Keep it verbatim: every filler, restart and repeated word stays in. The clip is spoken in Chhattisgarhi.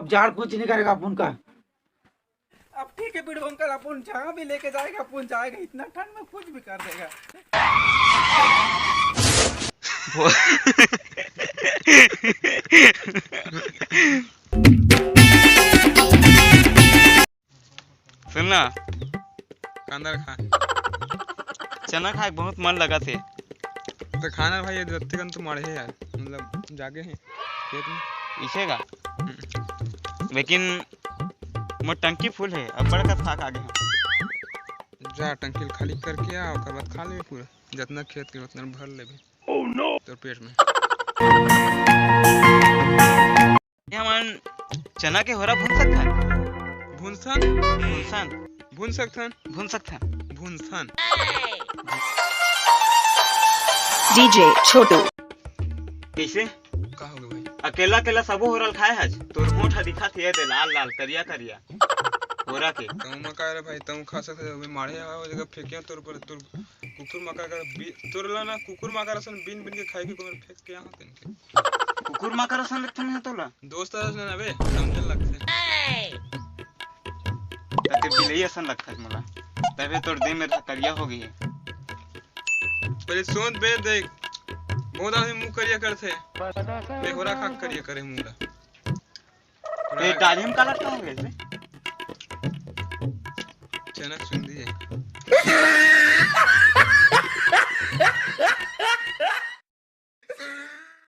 अब जाड़ कुछ नहीं करेगा अपन का। अब ठीक है बिडू अंकल, अपन जहाँ भी लेके जाएगा, अपन जाएगा, इतना ठंड में कुछ भी कर देगा। सुन ना, कांदा खा। चना खाए के बहुत मन लगा थे। तो खाना भाई, ये दत्ती कन तो मारे है यार, मतलब जागे हैं खेत में। इसे का? लेकिन मोर टंकी फुल है, अब बड़का खा के आगे हैं। जा टंकी ल खाली करके आ, ओकर बाद खा लेबे पूरा, जितना खेत के उतना भर लेबे। तोर पेट में। ये हमन चना के होरा भून सकथन? भूनसन? भूनसन? भून सकथन। भून सकथन। भूनसन। DJ Chotu. कैसे? का हो गया भाई? अकेला अकेला सबो होरा ल खाए हस? तोर होंठ ह दिखत हे दे, लाल लाल, करिया करिया। होरा के। तऊ मका रे भाई, तऊ खा सकते हो। मैं मारे आवा जगह फेंकिया तोर पर, तोर कुकुर मका कर बी-, तोर ला ना कुकुर मका रसन बिन बिन के खाए के, कोमर फेंक के यहाँ तन के। कुकुर मका रसन लगथन है तोला? दोस्त रसन ना बे, समझे लगते। तते बिलई असन लगथस मोला। तबे तोर देह में करिया हो गई है। पहले सोच बे देख, बहुत आदमी मुंह करिया करथे। मैं होरा खा के करिया करे मुंह ला। ते डाली में काला का हो गए रे? चना चुंदी है।